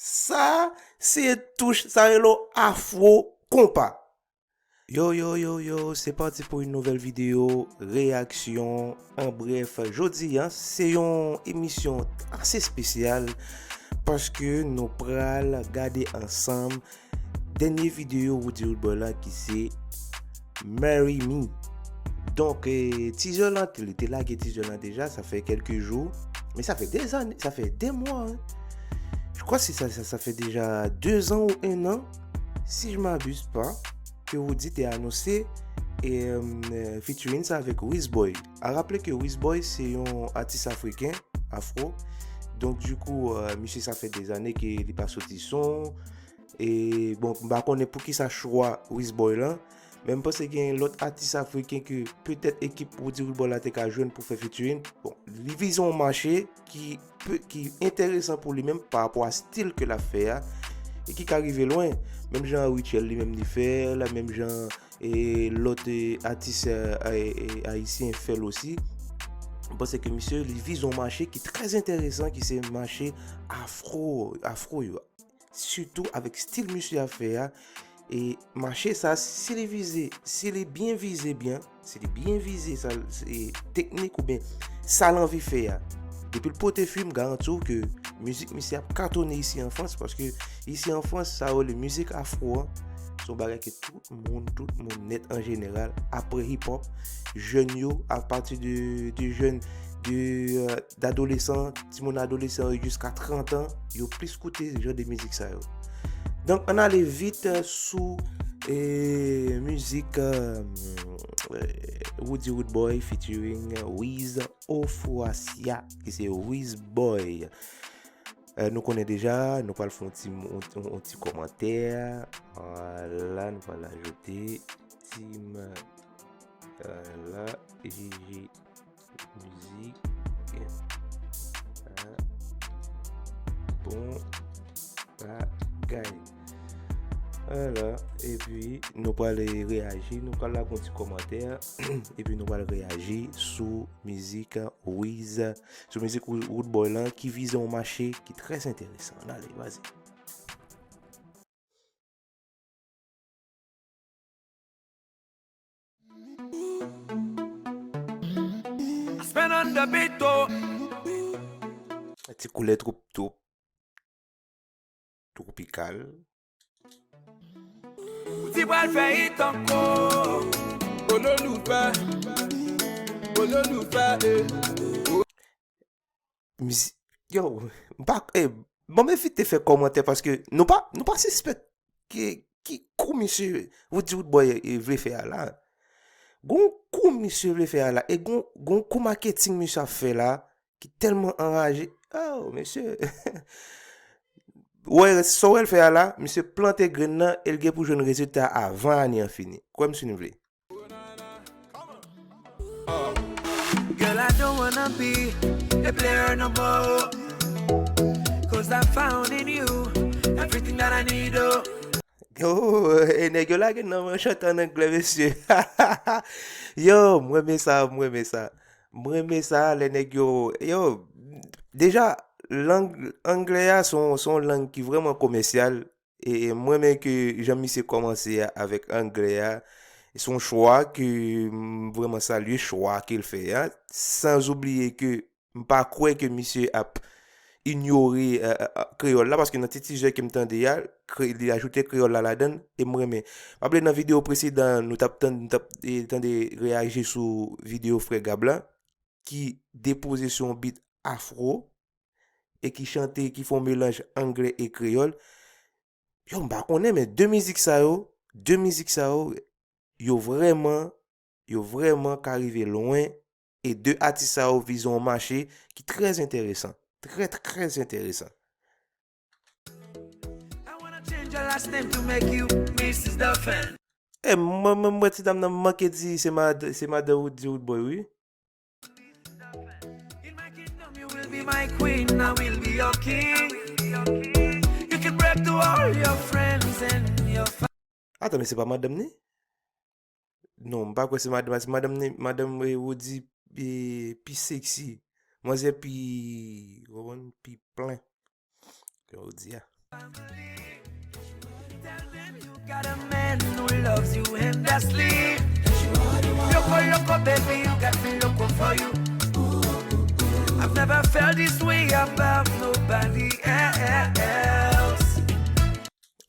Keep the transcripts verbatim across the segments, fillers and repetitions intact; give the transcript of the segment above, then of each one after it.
Sa, se touch, sa rele afro konpa. Yo, yo, yo, yo, c'est parti pour une nouvelle vidéo, réaction, en bref, jodi a, se yon emisyon ase espesyal paske nou pral gade ansanm dènye videyo Roody Roodboy la ki se Marry Me. Donk, eh, teaser lan, te, li te lage teaser lan deja, sa fè kèlke jou. Men sa fè dè zane, sa fè dè mwa, hein. Je crois que sa, sa, sa fè deja dè zan ou en an, si je m'abuse pas, ke Roody te anonse, eh, featuring sa avèk Wizboy. A raple ke Wizboy se yon atis afriken, afro. Donk, dikou, eh, misye sa fè dè zane ke li pa soti son. E, bon, m pa konnen poukisa chwa Wizboy lan, men m panse gen lòt atis afriken ke petèt ekip Roody Roodboy la te ka jwenn pou fè featuring. Bon, li vize yon mache ki pe, ki enteresan pou li menm pa rapò a stil ke l ap fè a, e ki ka rive lwen. Menm jan Rutshelle li menm li fè l, menm jan, e, lòt, e, atis, e, e, ayisyen fè l osi. M panse ke misye, li vize yon mache ki trè enteresan, ki se mache afro, afro yo. Sitou avèk stil misye ap fè a. E mache sa, si li vize, si li byen vize byen, si li byen vize sa, e teknik oubyen sa l anvi fè a. Depi l pote fwi, m garanti w ke mizik misye ap katone isi an Frans, paske isi an Frans, sa yo rele mizik afro an, se yon bagay ke tout moun, tout moun nèt an jeneral, apre hip hop, jèn yo, apati de, de jèn, de, euh, d'adolesan, timoun adolesan yo jiska trant an, yo plis koute jan de mizik sa yo. Donk, ann ale vit, euh, sou, eh, mizik, euh, eh, Roody Roodboy featuring Wiz Ofwasia, ki se Wizboy. Eh, nou konnen deja, nou pral fè yon ti, yon, yon, yon ti kòmantè. Vwala, nou pral ajoute Team, euh, la, J J Mizik. Ah, bon bagay. Vwala, epi nou pral reyaji, nou pral lage yon ti kòmantè, epi nou pral reyaji sou mizik Wiz, sou mizik Rood-, Roodboy lan, ki vize yon mache ki trè enteresan. Ann ale, vazi. Spin on the beat, oh. Ti koulè twop, twop, twopikal. Ou ti pral fè it ankò. Ololufè, ololufè, eh. Mizi-, yo, m pa, eh, ban m evite fè kòmantè paske nou pa, nou pa sispèk ki, ki kou misye Roody Roodboy, eh, vle fè a la. Gon kou misye vle fè a la, e gon, gon kou maketing misye ap fè la, ki tèlman anraje. Oh, mesye. Ou wè, sa w wè l fè a la, misye plante grenn nan, e l gen pou jwenn rezilta avan ane an fini. Kwè m si n vle. Girl, I don't wanna be a player no more. 'Cause I found in you everything that I need, oh. Yo, e nèg yo lage nan yon chante an anglè, mesye. Yo, m renmen sa, m renmen sa. M renmen sa, lè nèg yo, yo, deja, lang anglè a se yon, se yon lang ki vrèman komèsyal. E, e m renmen ke jan misye kòmanse a avèk anglè a. Se yon chwa ke m vrèman salye, chwa ke l fè a. San oubliye ke m pa kwè ke misye ap inyore, eh, eh, eh, kreyòl la, paske nan ti tizè ke m tande a, kre-, li ajoute kreyòl la ladan l, e m renmen. Pa bliye nan videyo presedan, nou t ap tann, nou t ap, eh, tande reyaji sou videyo Frè Gab la, ki depoze sou yon beat afro, e ki chante, ki fè yon melanj anglè e kreyòl. Yo, m pa konnen, men de mizik sa yo, de mizik sa yo, yo vrèman, yo vrèman ka rive lwen, e de atis sa yo vize yon mache ki trè enteresan, trè, trè enteresan. I wanna change your last name to make you Missus Dolphin. E mwen, mwen, mwen, ti dam nan manke di se mad-, se madan Roody Roodboy, wi. In my kingdom, you will be my queen, I will be your king. You can brag to all your friends and your fa- Atan, men se pa madanm ni? Non, m pa kwè se madanm, se madanm ni, madanm, eh, Roody, eh, pi sexy. Manzè pi, w konprann, pi plen. Jan w di a. Tell them you got a man who loves you endlessly. Loco, loco, baby, you got me loco for you. I've never felt this way about nobody else.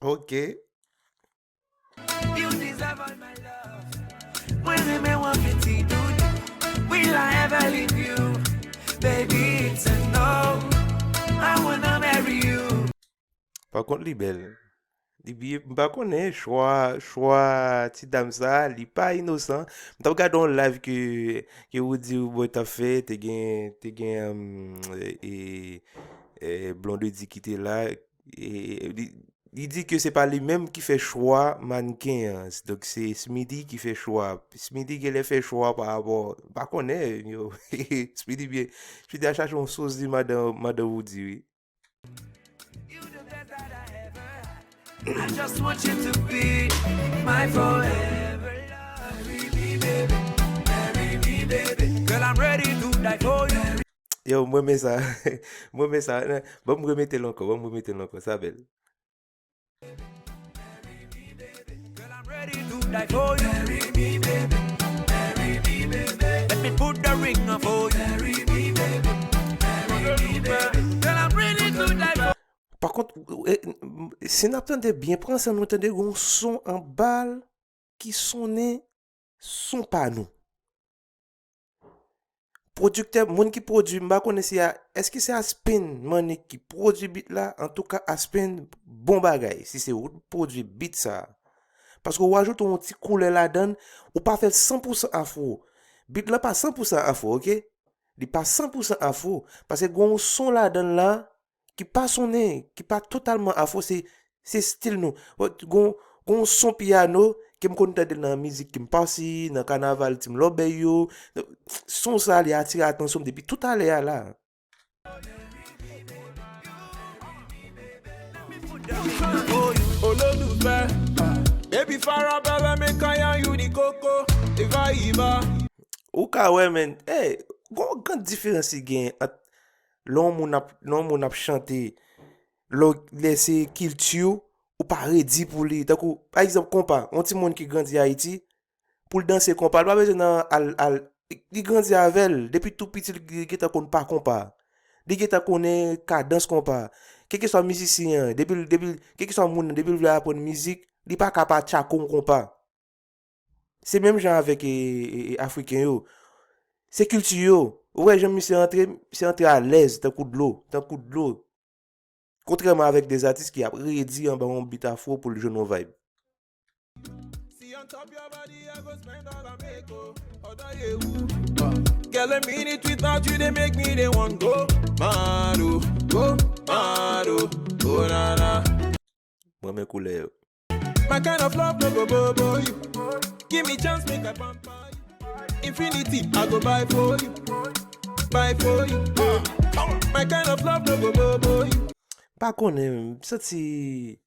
Ok. You deserve all my love. Mwen renmen w anpil ti doudou. Will I ever leave you? Baby, it's a no. I wanna marry you. Pa kont li bèl. Li byen, m pa konnen chwa chwa ti dam sa, li pa inosan. M t ap gade yon live ke ke Roody Roboy t ap fè, te gen te gen e, e, Blondedy ki te la. E, li, li di ke se pa li menm ki fè chwa mannken an. Donk se Smithy ki fè chwa. Smithy genlè fè chwa pa rapò, m pa konnen yo. Smithy byen, Smithy al chache yon sosi madan madan Roody wi. You the best that I ever had. I just want you to be my forever love. Marry me, baby. Marry me, baby. Girl, I'm ready to die for you. Yo, m renmen sa. M renmen sa. Ban m remete l ankò. Ban m remete l ankò. Sa bèl. Girl, I'm ready to die for you. Marry me, baby. Marry me, baby. Let me put the ring on for you. Marry me, baby. Marry me, baby. Girl, I'm ready to die for you. Pa kont, e, si n ap tande byen, pran san nou tande yon son anba l ki sonnen son pa nou. Pwodiktè, moun ki pwodui, m pa konnen si a, èske se Aspen Manick ki pwodui beat la? Antouka, Aspen, bon bagay, si se ou k pwodui beat sa. Paske ou ajoute yon ti koulè ladan l, ou pa fè l san pou san afro. Beat lan pa san pou san afro, ok? Li pa san pou san afro. Paske gen yon son ladan l la, ki pa sonnen, ki pa totalman afro, se, se stil nou. Gon, gon son pyano, ke m konn tande nan mizik Kim Posse, nan kanaval Team Lòbèy yo. Son sa, li atire atansyon m depi toutalè a la. Olólùfẹ́, baby farabalẹ̀ mi kan yan you ni koko, ìfà ìfà. Ou ka wè, men, hey, gon gran diferans ki gen ant lè yon moun ap, lè yon moun ap chante, lè, lè se kilti w, ou pa redi pou li. Tankou, pa egzanp, konpa, yon timoun ki grandi Ayiti, pou l danse konpa, li pa bezwen nan al, al, li grandi avè l. Depi tou piti, li gentan konn pa konpa. Li gentan konnen kadans konpa. Kèlkeswa mizisyen an, depi, depi, kèlkeswa moun nan, depi l vle aprann mizik, li pa ka pa tchako yon konpa. Se menm jan avèk e, e, e, Afriken yo. Se kilti yo. Ou wè jan misye antre, misye antre alèz, tankou dlo, tankou dlo. Kontrèman avèk de zatis ki ap redi anba yon beat afro pou l jwenn yon vibe. See on top your body, I go spend all I make, oh. Although you, uh, girl, a minute without you, they make me, they want go mad, oh, go mad, oh, oh, na, na. Mwen renmen koulè yo. My kind of love no go bobo you. Give me chance, make I pamper you. Infinity, I go buy for you, buy for you. Uh, my kind of love no go bobo you. Pa konnen, m santi.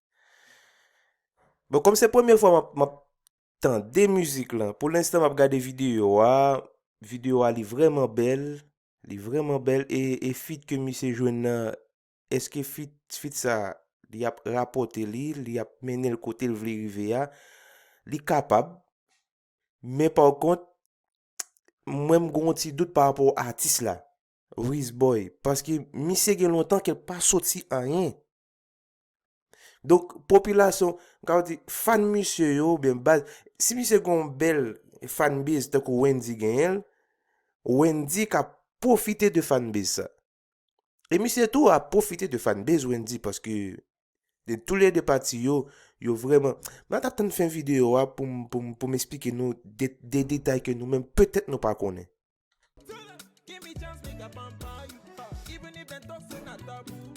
Bon, kòm se premye fwa m ap, m ap tande mizik lan, pou lenstan m ap gade videyo a. Videyo a, li vrèman bèl. Li vrèman bèl. E, e feat ke misye jwenn nan, èske feat, feat sa, li ap rapòte li, li ap mennen l kote l vle rive a? Li kapab. Men pa kont, mwen m gen yon ti dout pa rapò atis la, Wizboy. Paske misye gen lontan ke l pa soti anyen. Donk, popilasyon, m ka di, fan misye yo, oubyen baz, si misye gen yon bèl fanbase tankou Wendyy genyen l, Wendyy ka pwofite de fanbase sa. E misye tou ap pwofite de fanbase Wendyy paske de tou le de pati yo, yo vrèman. Mwen t ap tann fen videyo a pou m, pou m, pou m esplike nou de, de detay ke nou menm petèt nou pa konnen. Give me chance, make I pamper you. Even if they talk say na taboo,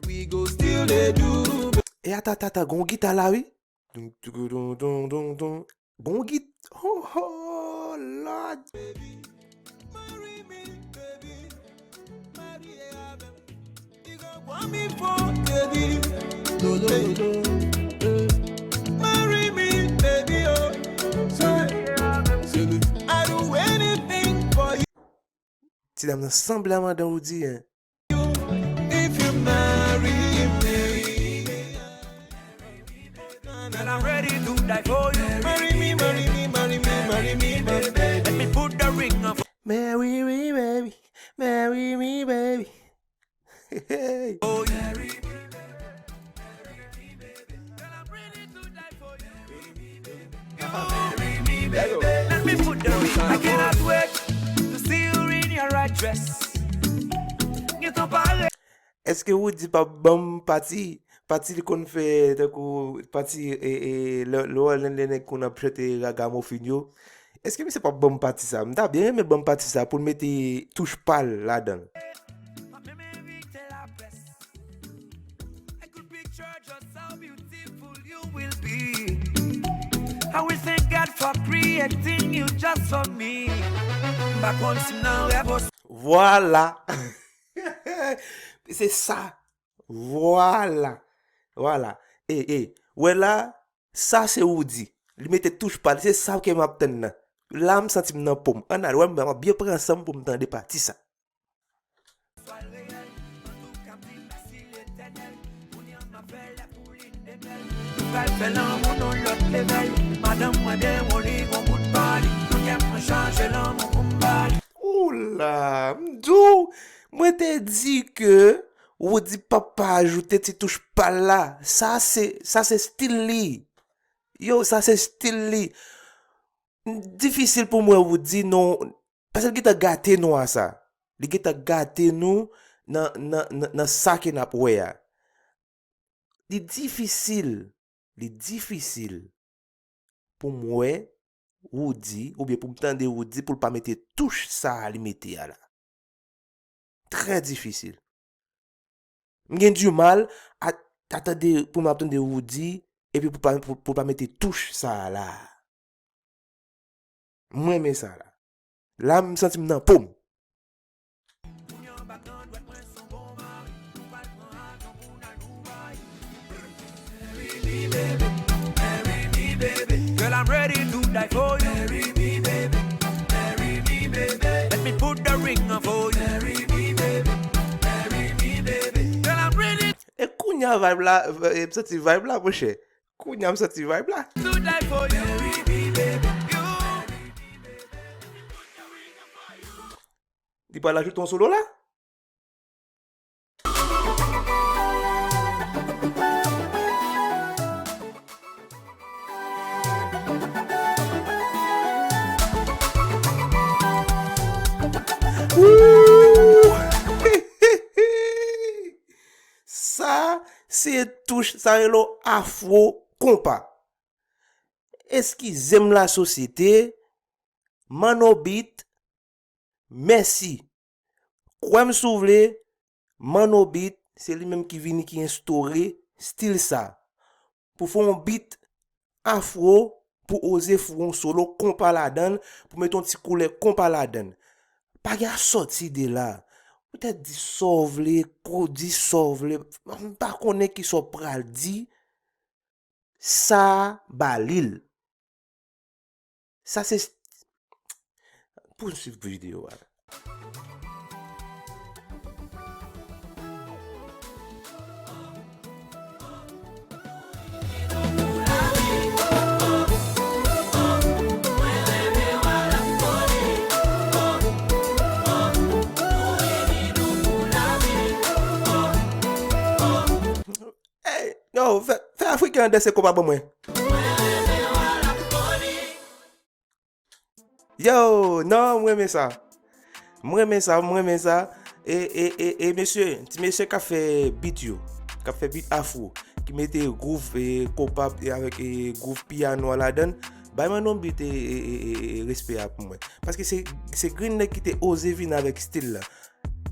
we go still dey do. E ata, ata, ata, gon gita la, wi. Dun, dun, dun, dun, dun, dun. Gon git. Oh, oh, Lord. Baby, marry me, baby. Marry me, baby. Lo, lo, lo, lo. Marry me, baby, oh. Say, say, I do anything for you. Ti dam nan sanble a madan Roody, hein. If you marry me, I'm ready to die for you. Marry me, marry me, marry me, marry me, baby. Let me put the ring on. Marry me, baby. Marry me, baby. Hey. Oh, yeah. Let me put the ring. I cannot wait to see you in your right dress. Get up, I Èske Roody p ap ban m pati? Pati li konn fè tankou pati e, e, lè, lè, lè, lè nèg konn ap chante ragamofin yo. Èske misye p ap ban m pati sa? M ta byen renmen l ban m pati sa pou l mete touch pa l ladan l. I will thank God for creating you just for me. M pa konn si m nan rèv ou. Vwala. Se sa. Vwala. Vwala. E, e, wè la, sa se Roody. Li mete touch pa l, se sa ke m ap tann nan. La, m santi m nan po m. Ann al, wè, m ap byen pran san m pou m tande pati sa. Pral fè lanmou nan lòt level. Madanm mwen byen won li gon bout pa li. Nan kè mwen chanje lanmou pou m ba li. Ou la, m di w, mwen te di ke Roody p ap pa ajoute ti touch pa l la. Sa se, sa se stil li. Yo, sa se stil li. Difisil pou mwen Roody non, paske l gentan gate nou a sa. Li gentan gate nou nan, nan, nan, nan sa ke n ap wè a. Li difisil, li difisil pou m wè Roody, oubyen pou m tande Roody pou l pa mete touch sa a li mete a la. Trè difisil. M gen di mal a, a tande, pou m ap tande Roody, epi pou pa, pou, pou pa mete touch sa a la. Mwen renmen sa la. La, m santi m nan po m. Girl, I'm ready to die for you. Marry me, baby. Marry me, baby. Let me put the ring on for you. Marry me, baby. Marry me, baby. Girl, I'm ready. E kounya vibe la, e, m santi vibe la, monchè. Kounya m santi vibe la. To die for you. Marry me, baby. You. Li pral ajoute yon solo la? Woo! Sa se touch, sa rele afro konpa. Eskize m lasosyete, Manno Beat, mèsi. Kwè m si w vle, Manno Beat, se li menm ki vini, ki enstore stil sa. Pou fè yon beat afro, pou oze foure yon solo konpa ladan l, pou mete yon ti koulè konpa ladan l. Bagay a sòti de la. Ou te di sa w vle, ko di sa w vle. M pa konnen kisa w pral di. Sa a, ba li l. Sa se s-, pou n swiv videyo a. Ey, yo, fè, fè Afriken an danse konpa ban mwen. Yo, non, m renmen sa. M renmen sa, m renmen sa. E, e, e, e mesye, ti mesye k ap fè beat yo, k ap fè beat afro, ki mete groove, e, konpa, e, avèk, e, groove piyano a ladan l, bay Manno Beat, e, e, e, e, e, respè a pou mwen. Paske se, se Green Nèg ki te oze vin avèk stil la.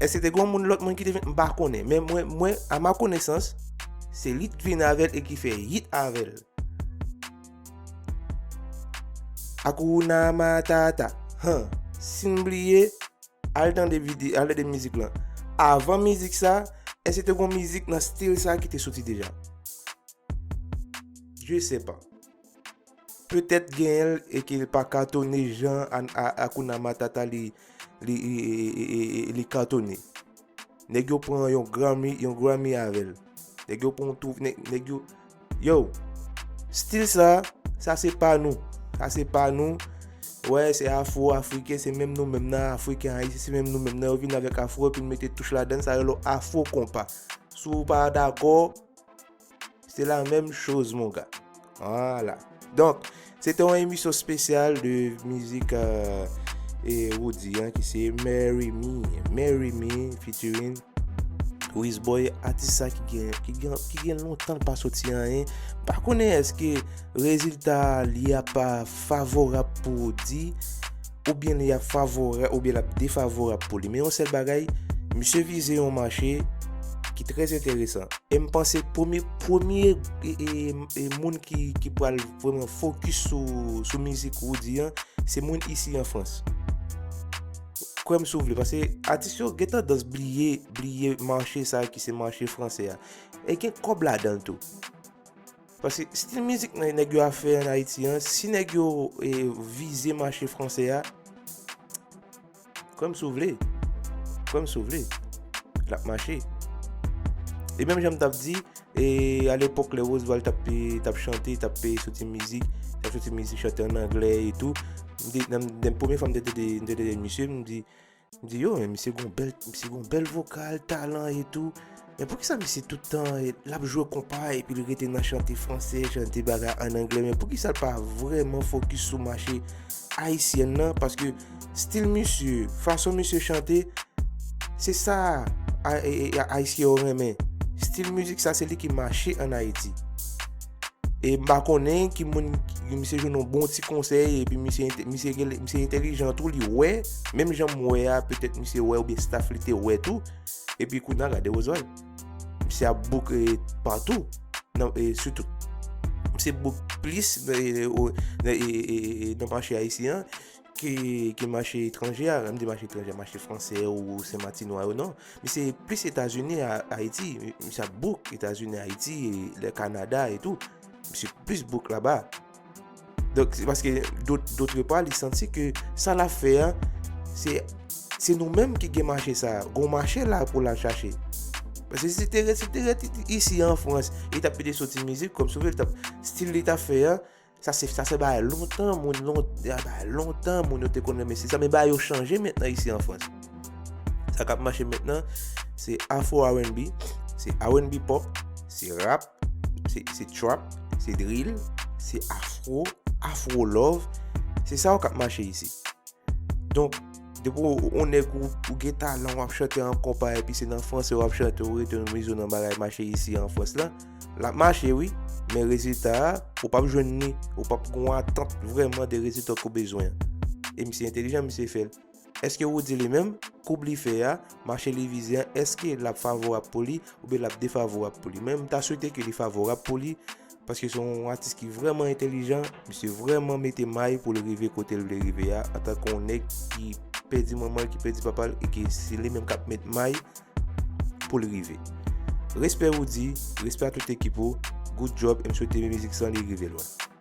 Èske te gen yon moun, lòt moun ki te vin? M pa konnen. Men mwen, mwen, à ma connaissance, se li t vin avè l e ki fè hit avè l. Hakuna Matata. Han, si n bliye, al tande vide-, al tande mizik lan. Avan mizik sa, èske te gen yon mizik nan stil sa ki te soti deja? Je sais pas. Petèt genyen l e ke l pa katone jan a, a, Hakuna Matata li, li, li, li, li, li katone. Nèg yo pran yon Grammy, yon Grammy avè l. Nèg yo pran yon tou-, nèg, nèg yo, yo, Stil sa, sa se pa nou. Sa se pa nou. Wè, se afro, afriken, se menm nou menm nan, afriken, ayisyen, se menm nou menm nan. Yo vin avèk afro, epi n mete touch ladann, sa rele afro konpa. Si w pa dakò, se la menm choz, mon gars. Vwala. Donk, se te yon emisyon espesyal de mizik, euh, e Roody, hein, ki se Marry Me. Marry Me, featuring Wizboy, atis sa ki gen, ki gen, ki gen lontan l pa soti anyen. M pa konnen èske rezilta li a pa favorab pou Roody, oubyen li ap favorab, oubyen l ap defavorab pou li. Men yon sèl bagay, misye vize yon mache ki trè enteresan. E m panse premye, premye, e, e, e, moun ki, ki pral vrèman fokis sou, sou mizik Roody an, se moun isi an Frans. Kwè m si w vle, paske atis yo gen tandans bliye, bliye mache sa ki se mache franse a. E gen kòb ladan l tou. Paske stil mizik nè-, nèg yo ap fè an Ayiti an, si nèg yo, e, vize mache franse a, kwè m si w vle, kwè m si w vle, l ap mache. E menm jan m t ap di, e alepòk lè Roseval t ap, t ap chante, t ap soti mizik, t ap soti mizik chante an anglè e tou, m te, nan, nan premye fwa m te tande, m te tande misye, m di, m di, yo, men misye gon bèl, misye gon bèl vokal, talan e tou. Men poukisa misye tout tan, e, l ap jwe konpa epi l rete nan chante franse, chante bagay an anglè? Men poukisa l pa vrèman fokis sou mache ayisyèn nan? Paske stil misye, fason misye chante, se sa a, e, e, ayisyen yo renmen. Stil mizik sa, se li ki mache an Ayiti. E m pa konnen ki moun, misye jwenn yon bon ti konsèy, epi misye, misye, misye entèlijan tou, li wè, menm jan m wè a, petèt misye wè, oubyen staff li te wè tou, epi kounye a gade Roseval. Misye ap book, e, patou, nan, e, sitou. Misye book plis, e, e, nan mache ayisyen an, ke, ke mache etranje a, lè m di mache etranje a, mache franse ou sen matinwa yo, non. Misye plis Etazini a Ayiti, misye ap book Etazini, Ayiti, e, le Kanada e tou. Misye plis book laba. Donk, se paske dot, dot pa, li santi ke sa l ap fè a, se, se nou menm ki gen mache sa a. Gon mache la pou l al chache. Paske si te ret, si te ret isi an Frans, li t ap pede soti mizik, kòm si w vle, li t ap, stil li t ap fè a, sa se, sa se bagay lontan, moun lon-, bagay lontan, moun yo te konn renmen stil sa, men bagay yo chanje mentnan isi an Frans. Sa k ap mache mentnan, se afro R and B, se R and B pop, se rap, se, se trap, se drill, se afro, afro love. Se sa yo k ap mache isi. Donk, depi w, w nèg ou, ou gen talan, w ap chante an konpa, epi se nan franse w ap chante, ou rete nan mizo nan bagay mache isi an Frans la, l ap mache wi, men rezilta a, ou p ap jwenn ni, ou p ap gon atant vrèman de rezilta ke w bezwen an. E misye entèlijan, misye fè l. Èske Roody li menm, koub li fè a, mache li vize an, èske l ap favorab pou li, oubyen l ap defavorab pou li? Men m ta swete ke li favorab pou li, paske se yon atis ki vrèman entèlijan, misye vrèman mete may pou l rive kote l vle rive a, antanke yon nèg ki pèdi manman l, ki pèdi papa l, e ke se li menm k ap met may pou l rive. Respè Roody, respè a tout ekip ou, good job, e m swete mizik sa li rive lwen.